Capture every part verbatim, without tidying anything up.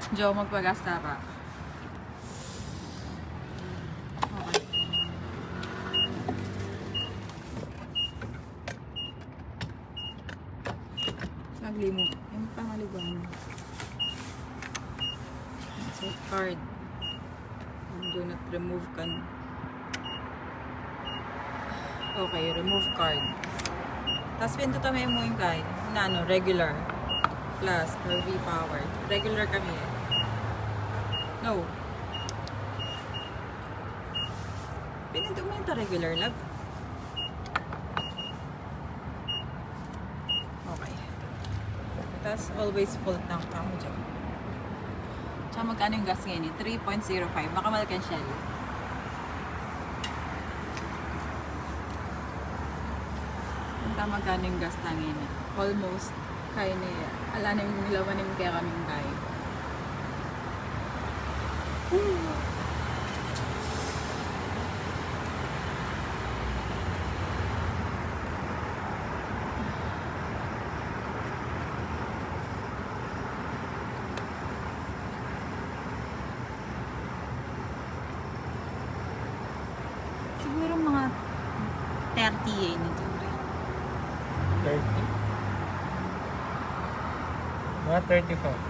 Diyaku magpagasta pa. Okay. Maglimu. Yung pangaliguan. Insert card. Do not remove kan. Okay, remove card. Tapos pindutan mu yung kay, na ano, regular, plus, or V-Power. Regular kami eh. No. Pinindot mu yung regular, love. Okay. Tapos always full tank tamu dyan. Tsaka magkano yung gas ngayon eh? Three point zero five. Makamal kan Shell. Ita magkano yung gas tamu ngayon eh? Almost. Kaya na yan. Ala na yung laman yung kaya kaming kaya. Siguro mga thirty eh, nito rin. Thirty? Mga thirty-five.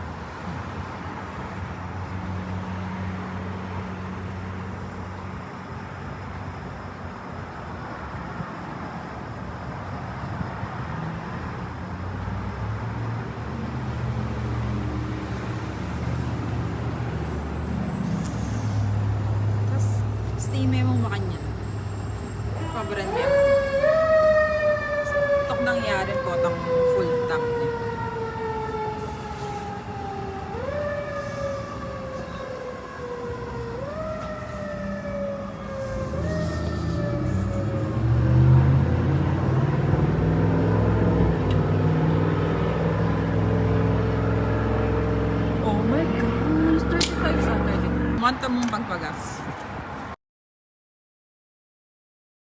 Tas, stay memo makanyan. Pabran memo. Tok nangyari po tang full tank na.